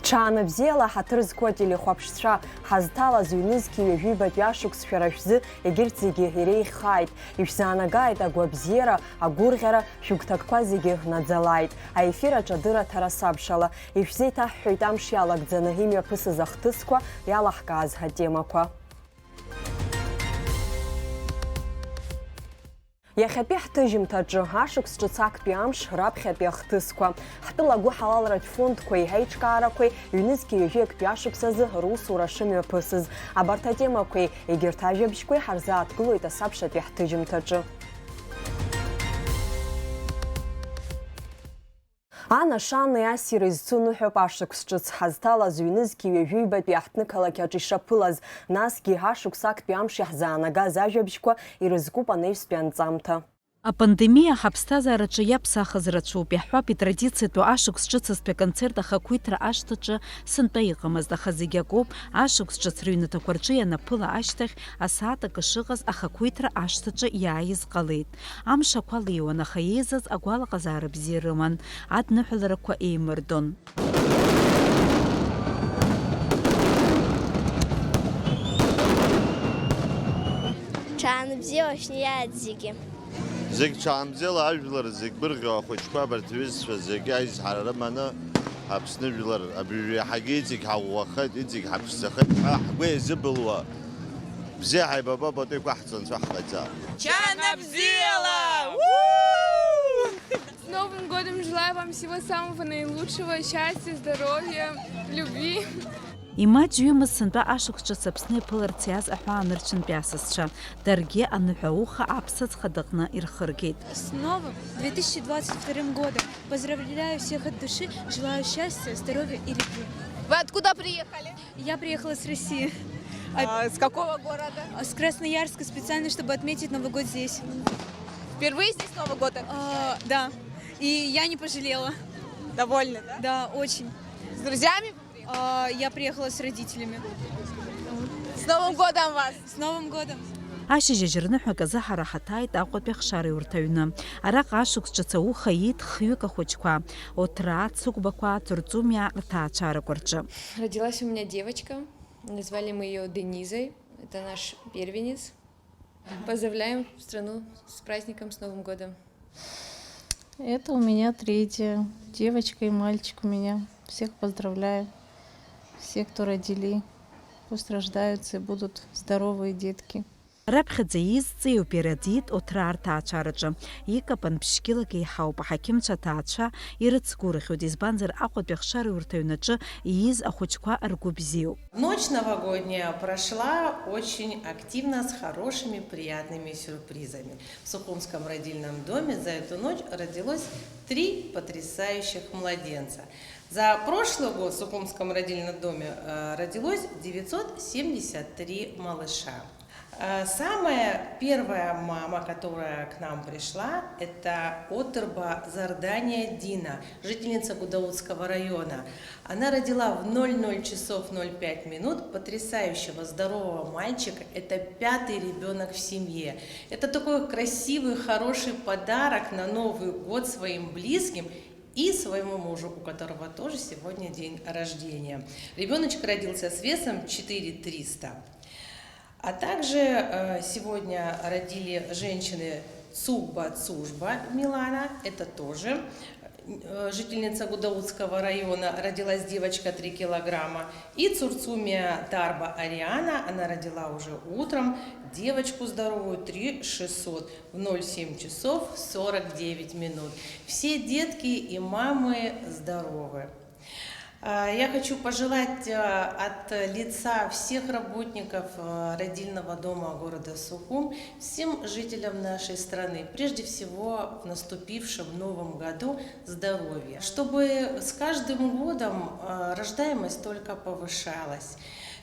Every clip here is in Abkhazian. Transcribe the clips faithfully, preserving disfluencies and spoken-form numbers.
Ҽаанбзиала ҳаҭыр зқәу ателехәаԥшцәа, ҳазҭалаз ҩнызқьи ҩажәи ҩбатәи ашықәс шәара шәзы егьырҭ зегьы иреиӷьхааит, ишәзаанагааит агәабзиара, агәырӷьара, шәыгәҭакқәа зегьы наӡалааит. Аефир аҿы адырраҭара сабшала, ишәзеиҭаҳҳәоит амш иалагӡаны имҩаԥысыз ахҭысқәа, иалаҳкааз ҳатемақәа. Иахьатәи ҳҭыжьымҭаҿы, ашықәс ҿыц актәи амш раԥхьатәи ахҭысқәа, ҳтәыла агәыҳалалратә фондқәеи аиҿкаарақәеи ҩнызқьи ҩажәи актәи ашықәс азы русура шымҩаԥысыз, абарҭ атемақәеи егьырҭ ажәабжьқәеи ҳарзааҭгылоит асабшатәи ҳҭыжьымҭаҿы. Ана Шанеи ассиреи зцу ныҳәоуп ашықәс ҿыц ҳазҭалаз ҩнызқьи ҩажәи ҩбатәи аҳҭнықалақь аҿы ишаԥылаз, насгьы ашықәс актәи амш иаҳзаанагаз ажәабжьқәа ирызкуп анаҩстәи анҵамҭа. Апандемиа ҳаԥсҭазаараҿы иаԥсахыз рацәоуп, иаҳҳәап, итрадициатәу ашықәс ҿыцызтәи аконцерт ахақәиҭра ашҭаҿы сынтәа иҟамызт, аха зегь акоуп, ашықәс ҿыц рыҩнаҭақәа рҿы ианаԥыла ашьҭахь, асааҭ акы шыҟаз ахақәиҭра ашҭаҿы иааиз ҟалеит. Амш ақәа леиуан, аха еизаз агәалаҟазаара бзиа рыман, адныҳәаларақәа еимырдон. Ҽаанбзиала шәнеиааит зегьы. Зегь ҽаанбзиала ажәлар, зегь гәырӷьо ахәыҷқәа, абарҭ ҩызцәа зегьы аизҳара рыманы Аԥсны жәлар абыржәы иаҳагьы иҵегь ҳаӷәӷәахеит, иҵегь ҳаԥшӡахеит ҳәа ҳгәы еизыбылуа, бзиа ҳаибабап, пату еиқәаҳҵо анцәа ҳҟаиҵа. Ҽаанбзиала! С Новым годом! Желаю вам всего самого наилучшего, счастья, здоровья, любви. Имаҷҩымыз сынтәа ашықәс ҿыц Аԥсны иаԥыларц иааз аҳәаанырцәынтәи асасцәа, даргьы аныҳәа ауха аԥсаҵх адыҟны ирхыргеит. С новым две тысячи двадцать вторым годом! Поздравляю всех от души, желаю счастья, здоровья и любви. Вы откуда приехали? Я приехала с России. А, с какого города? А, с Красноярска, специально, чтобы отметить Новый год здесь. Впервые здесь Новый год отмечаете? А, да. И я не пожалела. Довольны, да? Да, очень. С друзьями вы приехали? А, я приехала с родителями. С Новым годом вас! С Новым годом! Ашьыжь ажьырныҳәак азы ҳара ҳаҭааит Аҟәатәи ахшареи урҭ аҩны. Араҟа ашықәс ҿыц ауха иит хҩык ахәыҷқәа, Оҭраа, Цыгәбақәа, Ҵурҵумиаа рҭаацәарақәа рҿы. Родилась у меня девочка. Назвали мы её Денизой. Это наш первенец. Поздравляем страну с праздником, с Новым годом! Это у меня третья девочка и мальчик у меня. Всех поздравляю. Все, кто родили, пусть рождаются и будут здоровые детки. Раԥхьаӡа ииз ҵеиуп иара, диит Оҭраа рҭаацәараҿы. Икапан ԥшькьылак еиҳауп, аҳақьымцәа аҭаацәа ирыцгәырӷьоит, избанзар, Аҟәатәи ахшареи урҭ аҩнаҿы ииз ахәыҷқәа ргәы бзиоуп. Ночь новогодняя прошла очень активно, с хорошими, приятными сюрпризами. В Сухумском родильном доме за эту ночь родилось три потрясающих младенца. За прошлый год в Сухумском родильном доме, э, родилось девятьсот семьдесят три малыша. Э, самая первая мама, которая к нам пришла, это Отырба Зардания Дина, жительница Гудаутского района. Она родила в ноль ноль часов ноль пять минут потрясающего здорового мальчика. Это пятый ребёнок в семье. Это такой красивый, хороший подарок на Новый год своим близким и своему мужу, у которого тоже сегодня день рождения. Ребёночек родился с весом четыре триста. А также, э, сегодня родили женщины Цугба Цужба Милана, это тоже, э, жительница Гудаутского района, родилась девочка три килограмма, и Цурцумия Тарба Ариана, она родила уже утром девочку здоровую, три шестьсот, в ноль семь часов сорок девять минут. Все детки и мамы здоровы. А, я хочу пожелать, а, от лица всех работников, а, родильного дома города Сухум, всем жителям нашей страны, прежде всего в наступившем новом году, здоровья, чтобы с каждым годом, а, рождаемость только повышалась,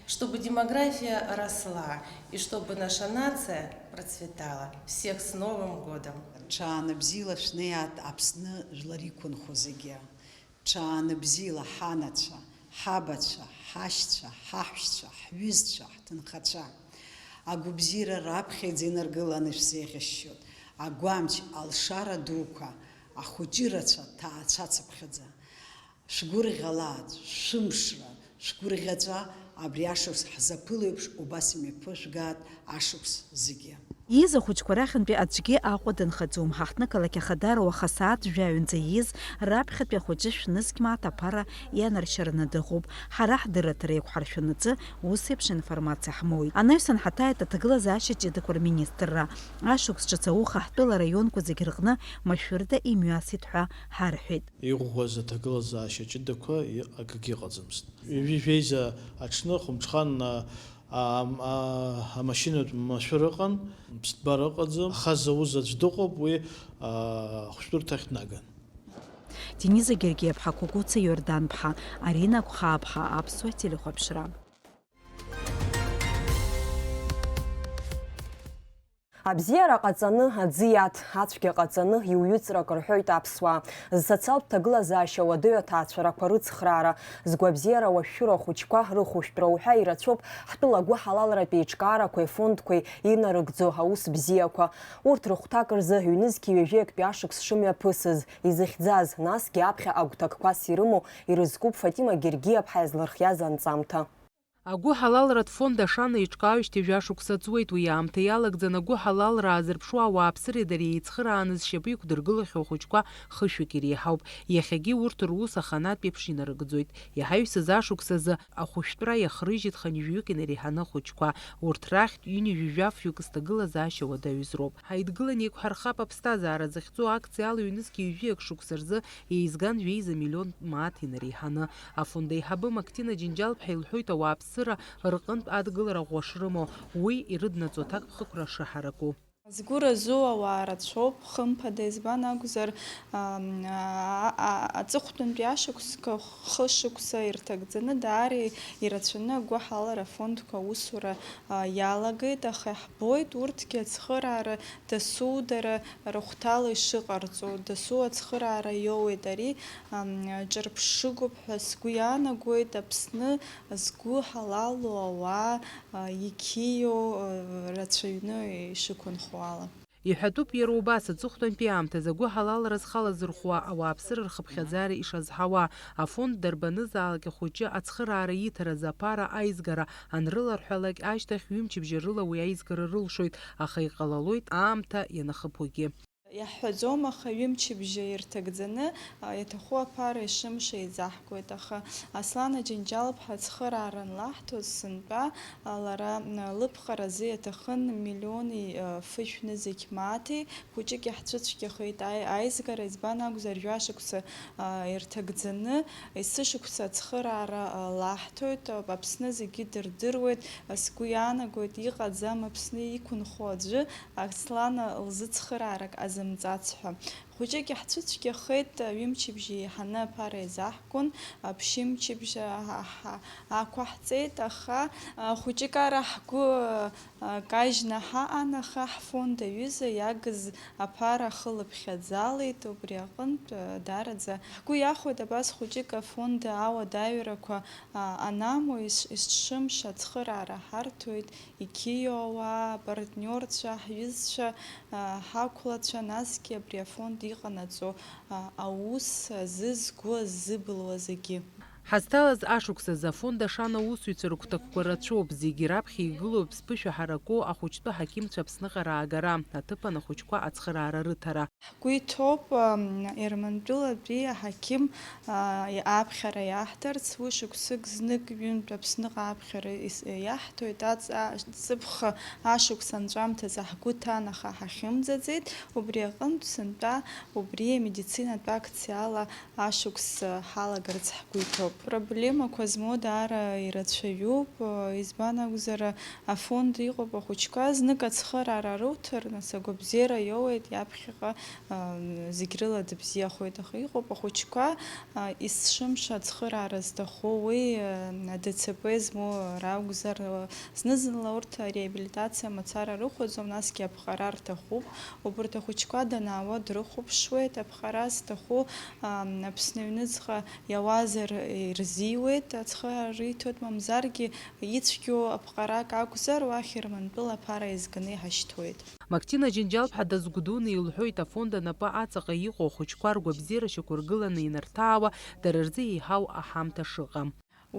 чтобы демография росла и чтобы наша нация процветала. Всех с Новым годом! Ҽаанбзиала шәнеиааит Аԥсны жәлар иқәынхо зегьы. Ҽаанбзиала ҳанацәа, ҳабацәа, ҳашьцәа, ҳаҳәшьцәа, ҳҩызцәа, ҳҭынхацәа. Агәабзиара раԥхьаӡа инаргыланы шәзеиӷьасшьоит. Агәамч, алшара дуқәа, ахәыҷы рацәа, ҭаацәацыԥхьаӡа. Шәгәырӷьалааит, шәымшра, шәгәырӷьаҵәа, абри ашықәс ҳзаԥыло еиԥш, убас имҩаԥышәгааит ашықәс зегьы. Ииз ахәыҷқәа рахьынтәи аӡәгьы Аҟәа дынхаӡом. Ҳаҳҭнықалақь Ахадара уаха асааҭ жәаҩанӡа ииз раԥхьатәи ахәыҷы шәнызқь мааҭ аԥара ианаршьараны дыҟоуп. Ҳара ҳдырраҭара еиқәҳаршәанаҵы ус еиԥш информациа ҳмоуит. Анаҩсан ҳаҭааит аҭагылазаашьа ҷыдақәа рминистрра. Ашықәс ҿыц ауха ҳтәыла араионқәа зегь рҟны машәырда имҩасит ҳәа ҳарҳәеит. Иӷәӷәаз аҭагылазаашьа ҷыдақәа и-, акгьы ыҟаӡамызт. Ҩажәи жәеиза аҽны хәымҽхан, а, а, а, амашьынатә машәыр ыҟан, ԥсҭбара ыҟаӡам, аха зауз аӡә дыҟоуп, уи, а, ахәшәтәырҭахь днаган. Дениза Гергиаԥҳа, Кәыкәыца Иордан-ԥҳа, Арина Гәхааԥҳа, Аԥсуа телехәаԥшра. Абзиара ҟаҵаны аӡы иаҭ, ацәгьа ҟаҵаны иуҩыҵрак рҳәоит аԥсуаа. Зсоциалтә ҭагылазаашьа уадаҩу аҭаацәарақәа рыцхраара, згәабзиара уашәшәыроу ахәыҷқәа рыхәышәтәра уҳәа ирацәоуп ҳтәыла агәыҳалалратә еиҿкаарақәеи афондқәеи инарыгӡо аус бзиақәа. Урҭ рыхәҭак рзы ҩнызқьи ҩажәи актәи ашықәс шымҩаԥысыз, изыхьӡаз, насгьы аԥхьа агәҭакқәас ирымоу ирызкуп Фатима Гергиаԥҳа иазлырхиаз анҵамҭа. Агәыҳалалратә фонд Ашана иҿкаауеижьҭеи жәашықәса ҵуеит. Уи аамҭа иалагӡаны агәыҳалалра аазырԥшуа ауааԥсыреи дареи еицхырааны зшьапы иқәдыргылахьоу ахәыҷқәа хышәҩык иреиҳауп. Иахьагьы урҭ рус аханатә еиԥш инарыгӡоит. Иҳаҩсыз ашықәс азы ахәышәтәра иахрыжьит хынҩажәаҩык инареиҳаны ахәыҷқәа. Урҭ рахьтә ҩынҩажәи жәафҩык зҭагылазаашьа уадаҩыз роуп. Ҳаидгылан еиқәҳархап аԥсҭазаара зыхьӡу акциа ала ҩнызқьи ҩажәи акы шықәса рзы еизган жәеиза миллион мааҭ инареиҳаны. Афонд аиҳабы Мактина Џьынџьал-ԥҳа илҳәоит ауааԥсыра рҟынтә адгылара ӷәӷәа шрымоу, уи ирыднаҵо аҭакԥхықәра шыҳараку. Згәы разу ауаа рацәоуп, хымԥада, избан акәзар, ам, а, а, аҵыхәтәантәи ашықәсқәа хышықәса ирҭагӡаны даара ирацәаны агәыҳалара фондқәа аусура, а, иалагеит, аха иаҳбоит урҭгьы ацхыраара дасу дара рыхәҭала ишыҟарҵо, дасу ацхыраара иоуеит. Ари, ам, ҿырԥшыгоуп ҳәа сгәы иаанагоит, Аԥсны згәы ҳалалу ауаа, а, иқьиоу, а, рацәаҩны ишықәынхо ала. Иҳәатәуп иара убас, аҵыхәтәантәи аамҭазы агәыҳалалра зхалазырхәуа ауааԥсыра рхыԥхьаӡара ишазҳауа, афонд дарбанызаалак ахәыҷы ацхыраара иҭаразы аԥара аизгара анрыларҳәалак ашьҭахь ҩымчыбжьа рыла уи аизгара рылшоит, аха иҟалалоит аамҭа ианахыԥогьы. Иаҳҳәаӡом, аха ҩымчыбжьа ирҭагӡаны, а, иаҭаху аԥара ишымша еизаҳгоит, аха Аслана Џьынџьал-ԥҳа ацхыраара анлаҳҭоз сынтәа, а, лара, м, лыԥҟаразы иаҭахын миллиони, а, фышә нызқь мааҭи, хәыҷык иаҳцәыцәгьахеит аи-, аизгара, избан акәзар, жәашықәса, а, ирҭагӡаны, есышықәса ацхыраара, а, лаҳҭоит, а, Аԥсны зегьы дырдыруеит, а, сгәы иаанагоит, иҟаӡам Аԥсны иқәынхо аӡәы, Аслана лзыцхыраарак ҟазымҵац ҳәа. Хәыҷык иаҳцәыцәгьахеит, ҩымчыбжьа еиҳаны аԥара еизаҳгон, ԥшьымчыбжьа ҳа-, ҳа-, ақәаҳҵеит, аха, а, хәыҷык ара ҳгәы, а, кажьны ҳаҟан, аха ҳфонд аҩыза иагыз аԥара ахылыԥхьаӡалеит, убри аҟынтә, а, даараӡа ҳгәы иахәеит абас хәыҷык афонд ауадаҩрақәа, а, анамоу ес-, есшымш ацхыраара ҳарҭоит, иқьиоу ауаа, апартниорцәа, ҳҩызцәа, а, ҳақәлацәа, насгьы абри афонд иҟанаҵо, а, аус азы згәы аззыбылуа зегьы. Ҳазҭалаз ашықәс азы афонд Ашана аусзуҩцәа рыгәҭакқәа рацәоуп, зегьы раԥхьа игылоуп зԥышәа ҳараку ахәыҷтәы ҳақьымцәа Аԥсныҟа раагара, аҭыԥан ахәыҷқәа ацхыраара рыҭара. Ҳгәы иҭоуп, ам, Ермантәылатәи аҳақьым, а, аԥхьара иаҳҭарц, уи шықәсык знык ҩынтә Аԥсныҟа аԥхьара ис-, иаҳҭоит, аҵ-, а-, ҵыԥх ашықәс анҵәамҭазы ҳгәы ҭан, аха ҳахьымӡаӡеит, убри аҟынтә сынтәа убри амедицинатә акциала ашықәс ҳалагарц ҳгәы иҭоуп. Проблемақәа змоу даара ирацәаҩуп, избан акәзар, афонд иҟоуп ахәыҷқәа знык ацхыраара руҭар, нас агәабзиара иоуеит, иаԥхьаҟа, а, зегь рыла дыбзиахоит, аха иҟоуп ахәыҷқәа, а, есшымш ацхыраара зҭаху, уи, а, ДЦП змоу ракәзар, а, зны-зынла урҭ ареабилитациа мацара рыхәаӡом, насгьы аԥҟара рҭахуп. Убарҭ ахәыҷқәа данаауа дрыхәаԥшуеит, аԥҟара зҭаху, а, Аԥсны аҩныҵҟа иауазар, Ирзиуеит, ацхыраара риҭоит, мамзаргьы ицәгьоу аԥҟарак акәзар, уахь Ермантәыла аԥара еизганы иҳашьҭуеит. Мактина Џьынџьал-ԥҳа Дазгәдуна илҳәоит, афонд анапы аҵаҟа иҟоу ахәыҷқәа ргәабзиара шьақәыргыланы инарҭаауа, дара рзы еиҳау аҳамҭа шыҟам.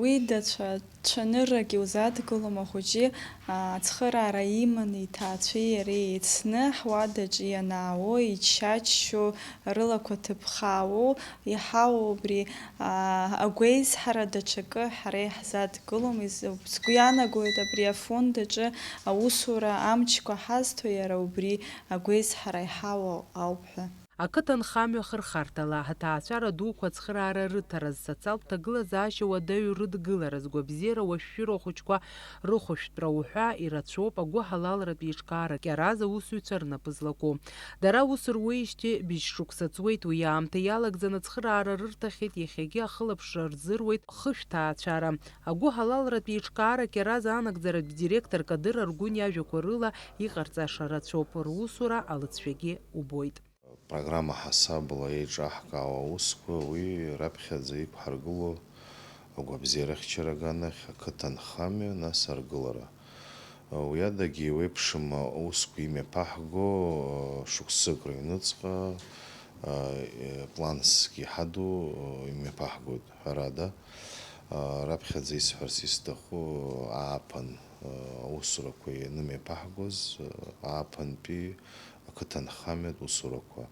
Уи дацәа цәаныррак иузадгылом ахәыҷы, ацхыраара иманы иҭаацәеи иареи еицны ҳуадаҿы ианаауо, ичча-ччо, рылақәа ҭыԥхаауоу, иҳауа убри, аа, агәеизҳара даҽакы ҳара иаҳзадгылом. Из-, сгәы иаанагоит абри афонд аҿы аусура амчқәа ҳазҭо иара убри агәеизҳара иҳауа ауп ҳәа. Ақыҭанхамҩа ахырхарҭала, аҭаацәара дуқәа ацхыраара рыҭараз, социалтә ҭагылазаашьа уадаҩу рыдгылараз, гәабзиара уашәшәыроу ахәыҷқәа рыхәышәтәра уҳәа ирацәоуп агәыҳалалратә еиҿкаара Кьараз аусзуҩцәа рнапы злаку. Дара аус руеижьҭеи быжьшықәса ҵуеит, уи аамҭа иалагӡаны ацхыраара рырҭахьеит, иахьагьы ахылаԥшра рзыруеит хышә ҭаацәара. Агәыҳалалратә еиҿкаара Кьараз анагӡаратә директор Кадыр Аргәын иажәақәа рыла, иҟарҵаша рацәоуп, русура алыҵшәагьы убоит. Программа ҳасабла еиҿаҳкаауа аусқәа, уи раԥхьаӡа иқәҳаргыло агәабзиарахьчара аганахь, ақыҭанхамҩа, нас аргылара. Уи адагьы еиуеиԥшым аусқәа имҩаԥаҳго шықәсык рыҩныҵҟа плансгьы ҳаду имҩаԥаҳгоит, ҳәарада. Раԥхьаӡа исҳәарц исҭаху ааԥын аусурақәа ианымҩаԥаҳгоз, ааԥынтәи ақыҭанхамҩатә усурақәа.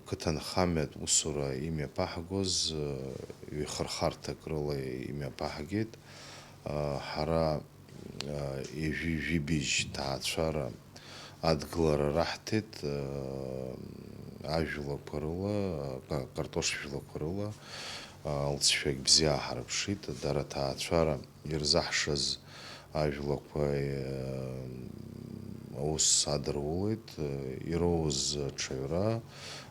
Қыҭанхамҩатә усура имҩаԥаҳгоз ҩ-хырхарҭак рыла имҩаԥаҳгеит. Ҳара ҩажәи жәибжь ҭаацәара адгылара раҳҭеит, ажәлақәа рыла, ка-, картош жәлақәа рыла, алҵшәагь бзиа ҳарԥшит, дара ҭаацәара ирзаҳшаз ажәлақәа, э, аус адырулеит, э, ироуз аҽаҩра,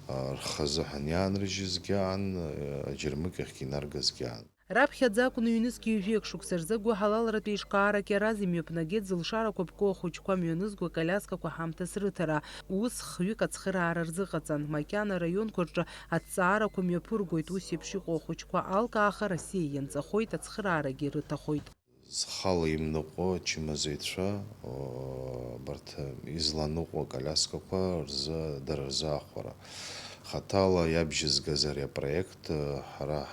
э, рхазыҳәан иаанрыжьызгьы аан, э, аџьармыкьахьгьы инаргазгьы аан. Раԥхьаӡа акәын ҩнызқь ҩажәи акы шықәса рзы агәыҳалалратә еиҿкаара Кьараз имҩаԥнагеит зылшарақәа ԥку ахәыҷқәа мҩанызқьуа коляскақәа ҳамҭас рыҭара. Ус хҩык ацхыраара рзыҟаҵан. Макьана араионқәа рҿы аҭҵаарақәа мҩаԥыргоит ус еиԥш иҟоу ахәыҷқәа алкааха Россиа ианҵахоит, ацхыраарагьы рыҭахоит. Зхала имныҟәо ачымазаҩцәа, о, абарҭ изланыҟәо аколиаскақәа рзы, дара рзы ахәара. Хаҭала иабжьызгаз ари апроект, ҳара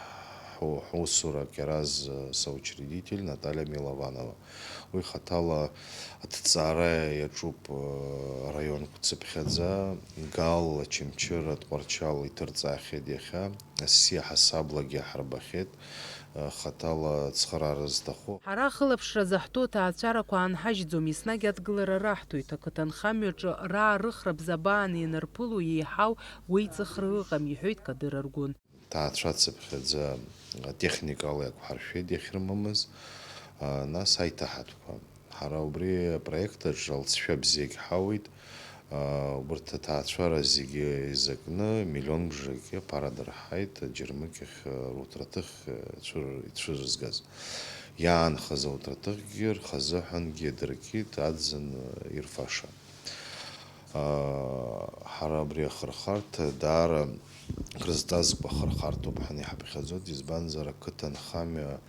ҳу-, ҳусура Кьараз соучредитель Наталиа Милованова. Уи хаҭала аҭҵаара иаҿуп, э, араионқәа цыԥхьаӡа, Гал, Очамчыра, Тҟәарчал иҭырҵаахьеит иахьа, асиа ҳасаблагьы ҳарбахьеит, э, хаҭала ацхыраара зҭаху. Ҳара ахылаԥшра заҳҭо аҭаацәарақәа аанҳажьӡом, еснагь адгылара раҳҭоит, ақыҭанхамҩаҿы раарыхра бзабаан ианырԥыло еиҳау гәеиҵыхра ыҟам, иҳәеит Кадыр Аргәын. Ҭаацәа цыԥхьаӡа атехникала иақәҳаршәеит иахьрымамыз, а, нас аиҭаҳатәқәа. Ҳара убри апроект аҿы алҵшәа бзиагь ҳауит. А, убарҭ аҭаацәара зегьы еизакны миллион бжакгьы аԥара дырҳаит, аџьармыкьахь, а, руҭраҭых, а, цәыр-, ицәырызгаз. Иаанхаз ауҭраҭыхгьы рхазыҳәангьы дыркит, аӡын, а, ирфаша. Ҳара абри ахырхарҭа даара крызҵазкуа ахырхарҭоуп ҳәа иҳаԥхьаӡоит, избанзар, ақыҭанхамҩа,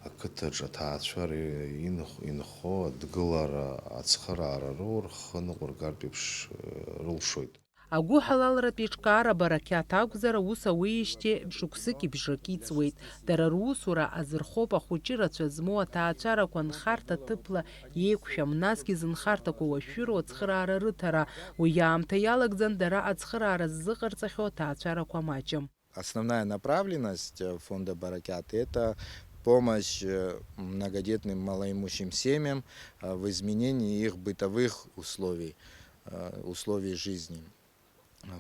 ақыҭаҿы аҭаацәа ри-, инх-, инхо адгылара, ацхыраара роур, рхы ныҟәыргартә еиԥш, э, рылшоит. Агәыҳалалратә еиҿкаара Барақьаҭ акәзар, аус ауеижьҭеи шықәсыки бжаки ҵуеит. Дара русура азырхоуп ахәыҷы рацәа змоу аҭаацәарақәа нхарҭа ҭыԥла еиқәшәам, насгьы зынхарҭақәа уашәшәыроу ацхыраара рыҭара. Уи аамҭа иалагӡан дара ацхыраара ззыҟарҵахьоу аҭаацәарақәа маҷым. Основная направленность, э, фонда «Баракят» — это помощь, э, многодетным малоимущим семьям, э, в изменении их бытовых условий, э, условий жизни.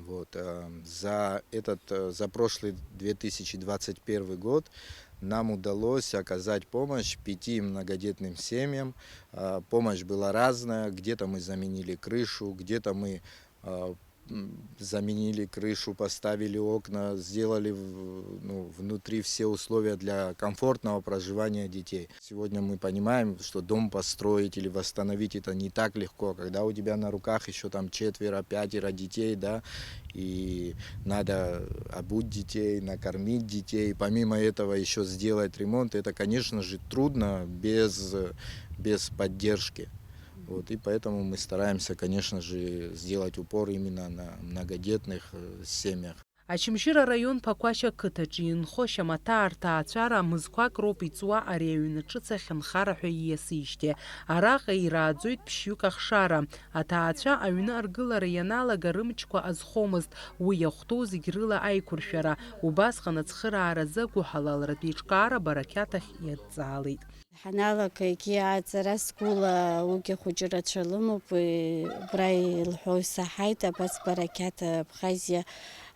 Вот, э, за этот, э, за прошлый две тысячи двадцать первый год нам удалось оказать помощь пяти многодетным семьям. Э, помощь была разная. Где-то мы заменили крышу, где-то мы, э, заменили крышу, поставили окна, сделали в-, ну, внутри все условия для комфортного проживания детей. Сегодня мы понимаем, что дом построить или восстановить — это не так легко, когда у тебя на руках еще там четверо, пятеро детей, да, и надо обуть детей, накормить детей. Помимо этого еще сделать ремонт, это, конечно же, трудно без, без поддержки. Вот, и поэтому мы стараемся, конечно же, сделать упор именно на многодетных, э, семьях. Очамчыра араион Ԥақәашь ақыҭаҿы инхо Шьамаҭаа рҭаацәара мызқәак роуп иҵуа ари аҩны ҿыц ахь анхара ҳәа ииасижьҭеи. Араҟа ирааӡоит ԥшьҩык ахшара. Аҭаацәа аҩны аргылара ианалага рымчқәа азхомызт, уи иахәҭоу зегь рыла аиқәыршәара. Убасҟан ацхырааразы агәыҳалалратә еиҿкаара Барақьаҭ ахь иадҵаалеит. Ҳаналага егьи аҵара сгәыла, уигьы хәыҷы рацәа лымоуп, уи убра илҳәо исаҳаит, абас Барақьаҭ Абхазиа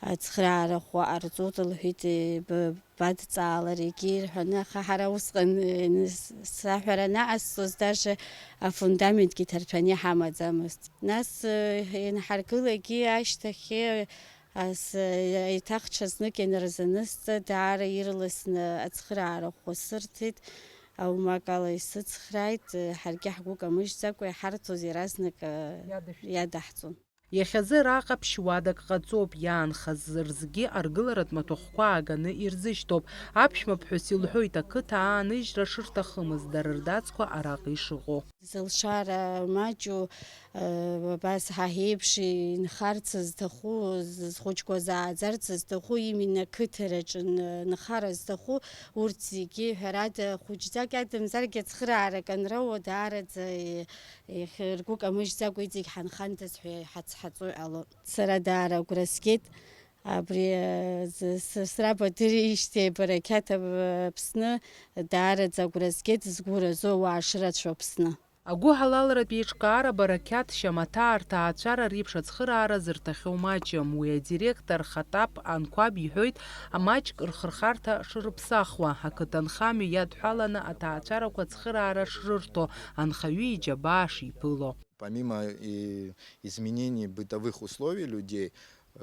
ацхыраарахә ҟарҵоит лҳәеит, б-, бадҵаалар егьи ирҳәаны, аха ҳара усҟан, э, с-, саҳәара анаҟасҵоз, даже афундаментгьы ҭарҭәаны иҳамаӡамызт. Нас, э, ианҳаргыла егьи ашьҭахь, э, ас-, еиҭах ҽазнык ианырзанысҵа, даара ирласны ацхыраарахә сырҭеит. Аумак ала исыцхрааит, ҳаргьы ҳгәы камыжьӡакәа иҳарҭоз иаразнак, а, Иадышәҭ. Иадаҳҵон. Иахьазы араҟа ԥшьуадак ҟаҵоуп, иаанхаз рзгьы аргыларатә маҭәахәқәа ааганы ирзышьҭоуп. Аԥшәмаԥҳәыс илҳәоит ақыҭа ааныжьра шырҭахымыз, дара рдацқәа араҟа ишыҟоу. Зылшара маҷу, э, абас ҳа ҳеиԥш инхарц зҭаху, зхәыҷқәа зааӡарц зҭаху, именно қыҭараҿы н-, нхара зҭаху, урҭ зегьы, ҳәарада, хәыҷӡак иадамзаргьы ацхыраарак анроуа, даараӡа, э, иахь-, ргәы камыжьӡакәа иҵегь ҳанхандаз ҳәа иҳацҳаҵо иҟалоит. Сара даара агәра згеит, абри, э, з-, сасра бадырижьҭеи Барақьаҭ Ап-, Аԥсны, даараӡа агәра згеит, згәы разу ауаа шырацәоу Аԥсны. Агәыҳалалратә еиҿкаара Барақьаҭ Шьамаҭаа рҭаацәара реиԥш ацхыраара зырҭахьоу маҷым. Уи адиректор Хатаԥ Анқәаб иҳәоит, амаҷк рхырхарҭа шрыԥсахуа, ақыҭанхамҩа иадҳәаланы аҭаацәарақәа ацхыраара шрырҭо, анхаҩы иџьабаа шиԥыло. Помимо и изменений бытовых условий людей,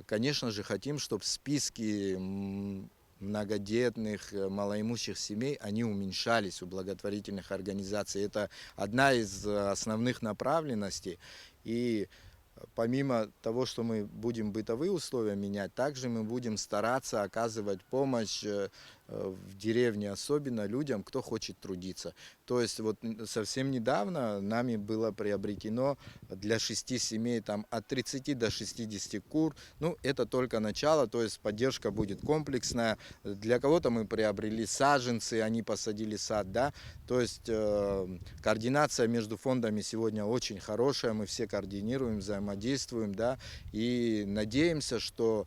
конечно же, хотим, чтоб списки, м, многодетных, э, малоимущих семей, они уменьшались у благотворительных организаций. Это одна из, э, основных направленностей. И, э, помимо того, что мы будем бытовые условия менять, также мы будем стараться оказывать помощь, э, э, в деревне, особенно людям, кто хочет трудиться. То есть вот н-, совсем недавно нами было приобретено для шести семей там от тридцати до шестидесяти кур. Ну, это только начало, то есть поддержка будет комплексная. Для кого-то мы приобрели саженцы, они посадили сад, да. То есть, э, координация между фондами сегодня очень хорошая, мы все координируем, взаимодействуем, да. И надеемся, что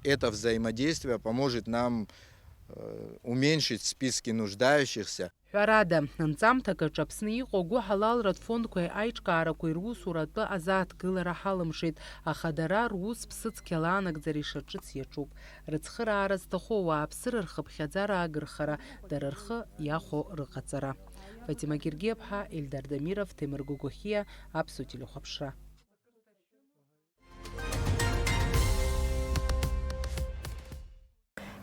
это взаимодействие поможет нам, э, уменьшить списки нуждающихся. Ҳәарада, анҵамҭак аҿы Аԥсны иҟоу агәыҳалалратә фондқәеи аиҿкаарақәеи русуратәы азааҭгылара ҳалымшеит, аха дара рус ԥсыцқьала анагӡара ишаҿыц иаҿуп. Рыцхыраара зҭаху ауааԥсыра рхыԥхьаӡара агырхара, дара рхы иахәо рыҟаҵара. Фатима Гергиаԥҳа, Ельдар Дамиров, Ҭемыр Гогохиа, Аԥсуа телехәаԥшра.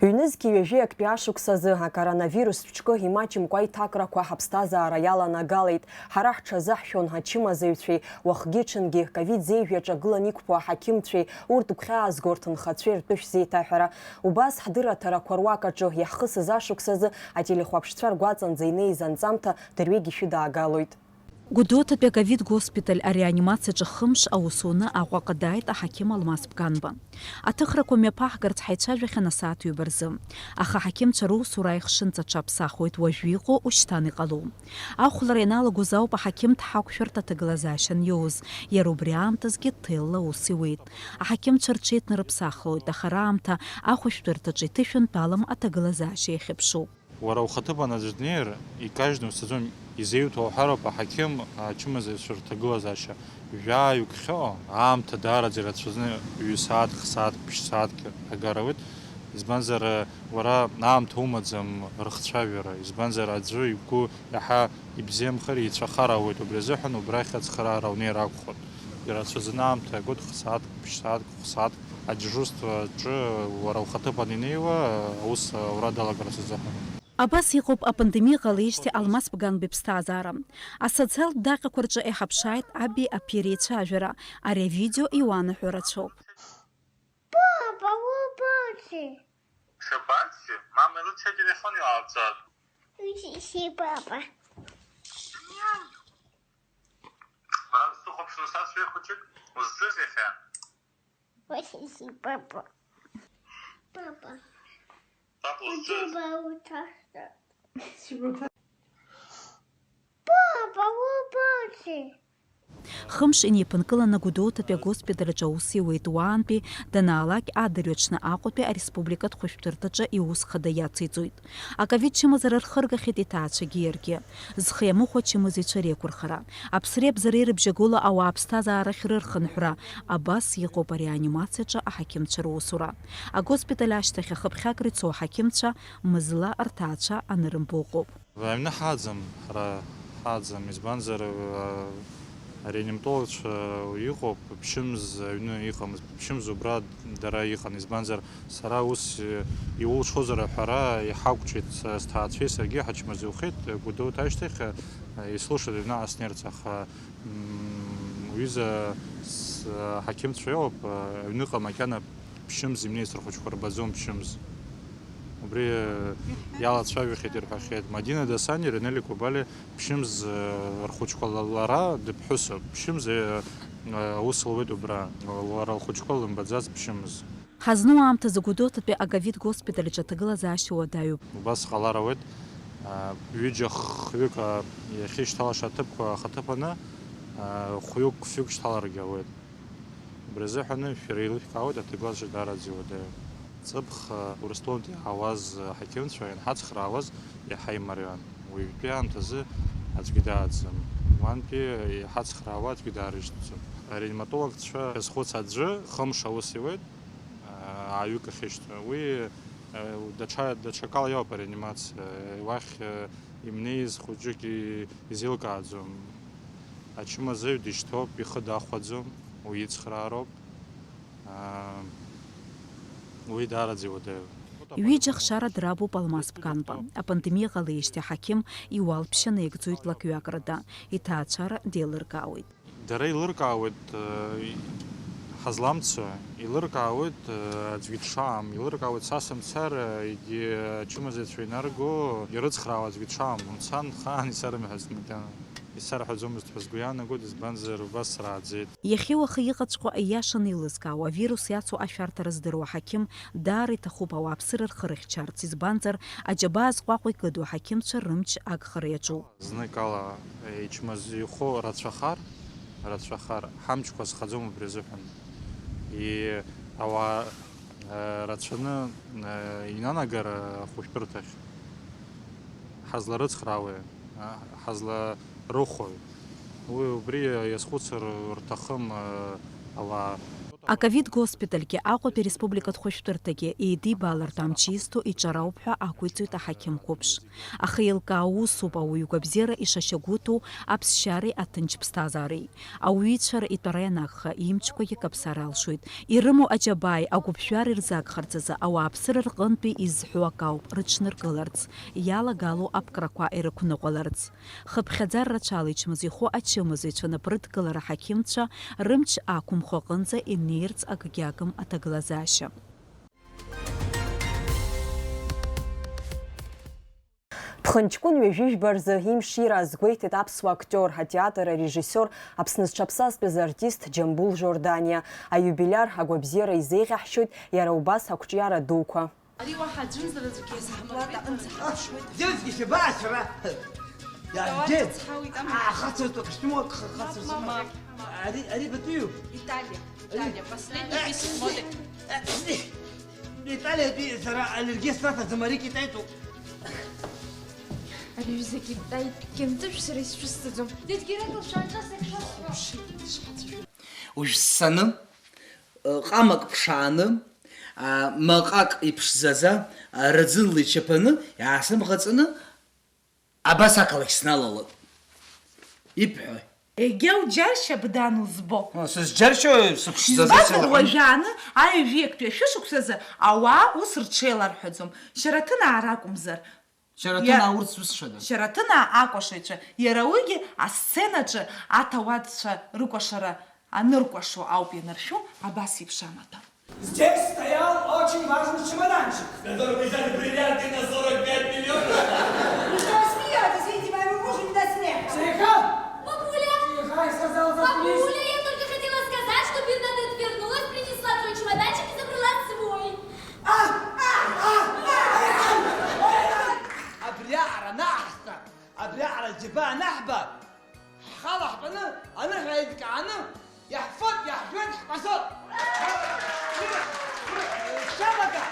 Ҩнызқьи ҩажәи актәи ашықәсазы акоронавирустә ҿкы имаҷымкәа аиҭакрақәа ҳаԥсҭазаара иаланагалеит. Ҳара ҳҽазаҳшәон ачымазаҩцәеи уахгьы-ҽынгьы ковид зеижә иаҿагылан иқәԥо аҳақьымцәеи урҭ гәхьаазго рҭынхацәеи ртәы шәзеиҭаҳәара. Убас ҳдырраҭарақәа руак аҿы иаҳхысыз ашықәсазы ателехәаԥшцәа ргәаҵанӡа инеиз анҵамҭа дырҩегьых шәыдаагалоит. Гәдоуҭатәи аковид госпиталь ареанимациаҿы хымш аус уны Аҟәаҟа дааит аҳақьым Алмас Бганба. Аҭыхрақәа мҩаԥаҳгарц ҳаицәажәахьан асааҭ ҩба рзы. Аха аҳақьымцәа русура аихшынҵа аҽаԥсахуеит уажәы иҟоу, ушьҭан иҟалоу. Ахәлара ианалагоз ауп аҳақьым дҳақәшәартә аҭагылазаашьа аниоуз, иара убри аамҭазгьы ҭелла аус иуеит. Аҳақьымцәа рҽеиҭнарыԥсахлоит, аха раамҭа ахәышәтәырҭаҿы иҭышәынтәалам аҭагылазаашьа иахьыԥшу. Уара ухаҭыԥан аӡә днеир, икажьны узцаӡом, изеиуҭо уҳәароуп, аҳақьым ачымазаҩцәа рҭагылазаашьа. Жәаҩык хьоу, аамҭа даараӡа ирацәаӡаны, ҩ-сааҭк, х-сааҭк, ԥшь-сааҭк агара ауеит. Избанзар, уара аамҭа умаӡам рыхцәажәара, избанзар аӡәы игәы иаҳа ибзиамхар, еицәахар ауеит, убри азыҳәан убрахь ацхыраара унеир акәхоит. Ирацәаӡаны аамҭа иагоит, х-сааҭк, ԥшь-сааҭк, хә-сааҭк адежурство аҿы уара ухаҭыԥан инеиуа, аус аура далагарц азыҳәан. Абас иҟоуп апандемиа ҟалеижьҭеи Алмас Бганба иԥсҭазаара. Асоциалтә даҟьақәа рҿы иҳаԥшааит аби аԥеи реицәажәара. Ари авидео иуанаҳәо рацәоуп. Папа, убаки. Шабаци? Мама, лучше телефон иалҵат. Си папа. Бара сыхәаԥшны сацәеи хәыҷык узҿыз иахьа? Папа. Папа. Папа узҿыз? Папа, убаки. Хымш инеиԥынкыланы Гәдоуҭатәи агоспиталь аҿы аус иуеит уаантәи, данаалак адырҩаҽны Аҟәатәи ареспубликатә хәышәтәырҭаҿы иус хада иациҵоит. Аковид чымазара рхыргахьеит иҭаацәагьы иаргьы. Зхы иамыхәа ачымазаҩцәа реиқәырхара. Аԥсреи абзареи рыбжьагыла ауаа аԥсҭазаарахь рырхынҳәра. Абас иҟоуп ареанимациаҿы аҳақьымцәа русура. Агоспиталь ашьҭахь ахыԥхьакра ицо аҳақьымцәа мызла рҭаацәа анырымба ыҟоуп. Аҩны ҳааӡам, ҳара ҳааӡам, избанзар, а, ареаниматологцәа иҟоуп, ԥшьымз аҩны иҟамызт, ԥшьымз убра дара иҟан, избанзар, сара ус, э, иулшозар аҳәара иҳақәҿиеит, с-, сҭаацәеи саргьы ҳачмазаҩхеит, э, Гәдоуҭа ашьҭахь, э, ислушат аҩныҟа снеирц, аха, м, уҩыза с-, ҳақьымцәа иоуп, э, аҩныҟа макьана ԥшьымз имнеиц рхәыҷқәа рбаӡом, ԥшьымз. Убри, э, иалацәажәахьеит, ирҳәахьеит. Мадина Дасани Ренели Кубали ԥшьымз, э, рхәыҷқәа ла-, лара дыԥҳәысуп. Ԥшьымз, э, э, аус луеит убра. Лара лхәыҷқәа лымбаӡац ԥшьымз. Ҳазну аамҭазы Гәдоуҭатәи аковид госпиталь аҿы аҭагылазаашьа уадаҩуп. Убас ҟалар ауеит, а, ҩыџьа хҩык, а, иахьышьҭалаша аҭыԥқәа ахаҭыԥаны, а, хәҩык, фҩык шьҭаларгьы ауеит. Убри азыҳәаны шәара еилышәкаауеит аҭагылазаашьа даараӡа иуадаҩу. Ҵыԥх, а, Урыстәылантәи иаауаз аҳақьымцәа ианҳацхраауаз иаҳа имариан. Уажәтәи аамҭазы аӡәгьы дааӡам. Уантәи иҳацхраауа аӡәгьы даарышьҭӡом. Ареаниматологцәа шәазхәыц аӡәы хымш аус иуеит, ааҩык ахьышьҭоу. Уи, э, даҽа, даҽакала иоуп ареанимациа. Уахь, э, имнеиз хәыҷык и-, изеилкааӡом. Ачымазаҩ дишьҭоуп, ихы дахәаӡом, уи ицхраароуп. Аа, уи даараӡа иуадаҩуп. Ҩыџьа ахшара драбуп Алмас Бганба. Апандемиа ҟалеижьҭеи аҳақьым иуалԥшьа наигӡоит лакҩакрада, иҭаацәара деилыркаауеит. Дара еилыркаауеит, э, ҳазламцо, еилыркаауеит, э, аӡәгьы дшаам, еилыркаауеит са сымцар, э, егьи ачымазаҩцәа инарго ирыцхраауа аӡәгьы дшаам, умцан, хаан исарымҳәац макьана. Исарҳәаӡомызт ҳәа сгәы иаанагоит, избанзар, убас срааӡеит. Иахьеи уахеи иҟаҵәҟьоу аиашаны еилызкаауа, авирус иацу ашәарҭара здыруа аҳақьым даара иҭахуп ауааԥсыра рхы рыхьчарц, избанзар, аџьабаа зҟәаҟәа икыду аҳақьымцәа рымч агхара иаҿуп. Зныкала ичмазаҩхо рацәахар, рацәахар, ҳамчқәа зхаӡом убри азыҳәан. И-, ауаа, э, рацәаны, э, инанагар ахәышәтәырҭахь, ҳазларыцхраауеи, а, ҳазларыхәои? Уи убри иазхәыцыр рҭахым, э, ауаа. Аковид госпитальгьы Аҟәатәи республикатә хәышәтәырҭагьы еидибалартә амч изҭо иҿар ауп ҳәа ақәиҵоит аҳақьым қәыԥш. Аха еилкаау усуп ауаҩы игәабзиара ишашьагәыҭоу аԥсшьареи аҭынч ԥсҭазаареи. Ауаҩы ицәара итәара ианагха, имчқәагьы каԥсар алшоит. Ирымоу аџьабааи агәыԥжәареи рзагхарц азы ауааԥсыра рҟынтәи изҳәо акауп рыҽныркыларц, иалагало аԥкрақәа ирықәныҟәаларц. Хыԥхьаӡара рацәала ичмазаҩхо ачымазаҩцәа напрыдкылара аҳақьымцәа рымч ақәымхо аҟынӡа инеирц акгьы агым аҭагылазаашьа. Ԥхынҷкәын ҩажәижәба рзы имшира азгәеиҭеит аԥсуа актиор, атеатр арежиссиор, Аԥсны зҽаԥсазтәыз артист Џьамбул Жорданиа. Аиубилиар агәабзиара изеиӷьаҳшьоит иара убас ақәҿиара дуқәа. Ари уаҳа аӡәымзар аӡәгьы иазҳамыртит аҟынӡа ҳаԥшуеит. Девочки, шәабацара? Иаргьы. Ахацыртә акостюм, ахацыртә. Ари, ари батәиу? Италиа, Италиа, последний писк моды. Италиатәи сара аллергиа снаҭаӡам, ари китаитәуп. Ари ҩыза китаитәгьы анҵыжә сара исшәысҭаӡом. Дедгьы иракылшәааит, нас егьшәасҳәо. Уажә ссаны, ҟамак ԥшааны, а, маҟак иԥшӡаӡа, а, раӡынла ичаԥаны, иаасымӷаҵаны, абас ақалақь сналалон. Ибҳәои? Егьа уџьаршьап, дан, узбо. Сызџьаршьои, сыԥшӡаӡеи? Избанзар, уажәааны, аҩажәи актәи ашәышықәсазы ауаа ус рҽеиларҳәаӡом, Шьараҭынаа ракәымзар. Шьараҭынаа урҭ зусҭцәада? Шьараҭынаа акәашаҩцәа, иара уигьы асценаҿы аҭауадцәа рыкәашара аныркәашо ауп ианыршәу абас еиԥш амаҭәа. Здесь стоял очень важный чемоданчик. В котором лежали бриллианты на сорок пять миллионов. Вы что, смеётесь? Видите, моего мужа не до смеха. Тихо! Бабуля! Тихо, я сказал, заткнись. Бабуля, я только хотела сказать, что Бернадетт вернулась, принесла твой чемоданчик и забрала свой. А, а, а, а, а, а. Абриаҟара анаҳхра, абриаҟара џьабаа анаҳба, ҳхала ҳтәаны, аныҳәа еидкааны, иаҳфоит, иаҳжәуеит, ҳҟазоит! Шәамака!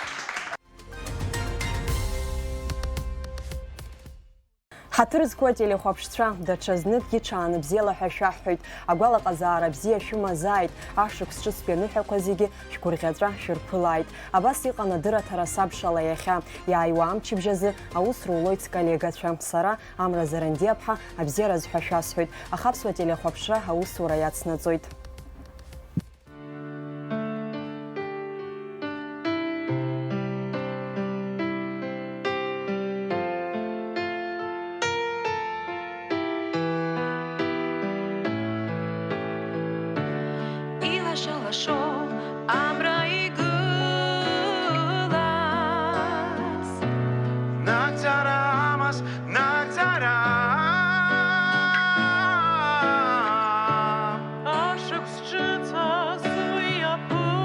Ҳаҭыр зқәу ателехәаԥшцәа, даҽазныкгьы ҽаанбзиала ҳәа шәаҳҳәоит. Агәалаҟазаара бзиа шәымазааит, ашықәс ҿыцтәи аныҳәақәа зегьы шәгәырӷьаҵәа шәырԥылааит. Абас иҟан адырраҭара сабшала иахьа, иааиуа амчыбжь азы аус рулоит сколлегацәа. Сара, Амра Зарандиаԥҳа, абзиараз ҳәа шәасҳәоит, аха Аԥсуа телехәаԥшра аусура иацнаҵоит. Илашо-лашо амра игылаз, нагӡара амаз, нагӡара. Ашықәс ҿыц азы иаԥылаз,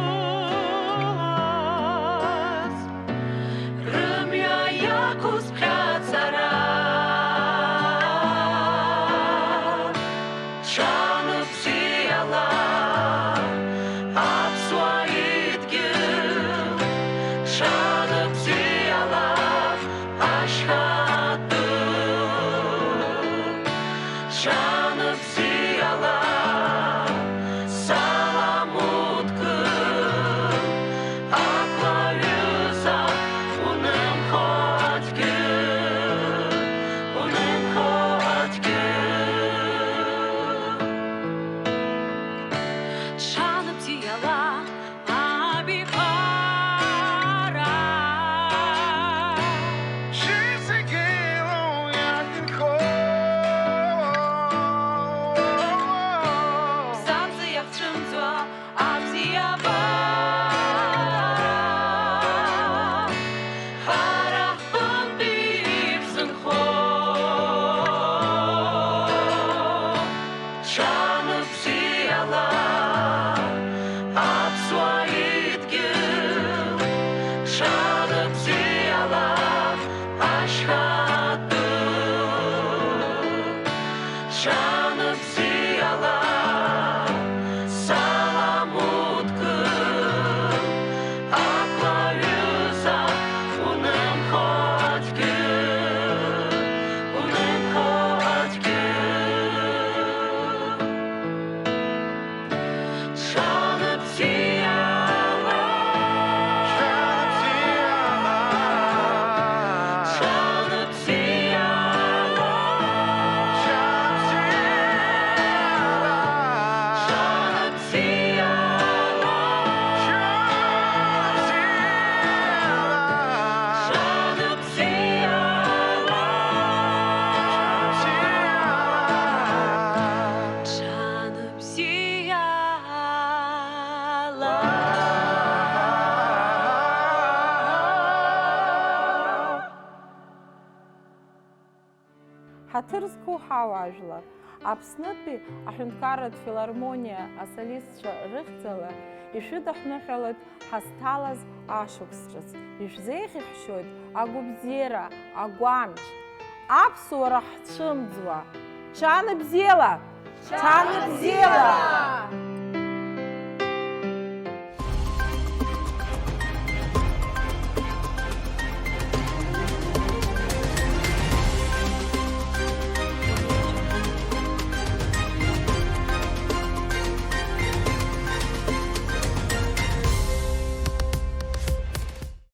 рымҩа иақәыз ԥхьаҵара. Ҽаанбзиала, аԥсуа идгьыл, ҽаанбзиала, ашьхатәы, ҽаанбзиала, салам удкыл, аклаҩыза, унымхо адгьыл, унымхо адгьыл. Ҽаанбзиала, абиԥара. Шәызегьы илоу иахьынхо. Бзанҵы иахцәымӡуа абзиабара. Ҳара ҳҟынтәи ибзынхо. Ҽаанбзиала, аԥсуа идгьыл, ҽаанбзиала, ашьхатәы, ҽаанбзиала, салам удкыл, аклаҩыза, унымхо адгьыл, унымхо адгьыл. Ҽаанбзиала, ҽаанбзиала, ҽаанбзиала, ҽаанбзиала. Ҳаҭыр зқәу ҳауаажәлар, Аԥснытәи аҳәынҭқарратә филармониа асолистцәа рыхьӡала ишәыдаҳныҳәалоит ҳазҭалаз ашықәс ҿыц. Ишәзеиӷьаҳшьоит агәабзиара, агәамч, аԥсуара ҳцәымӡуа. Ҽаанбзиала! Ҽаанбзиала!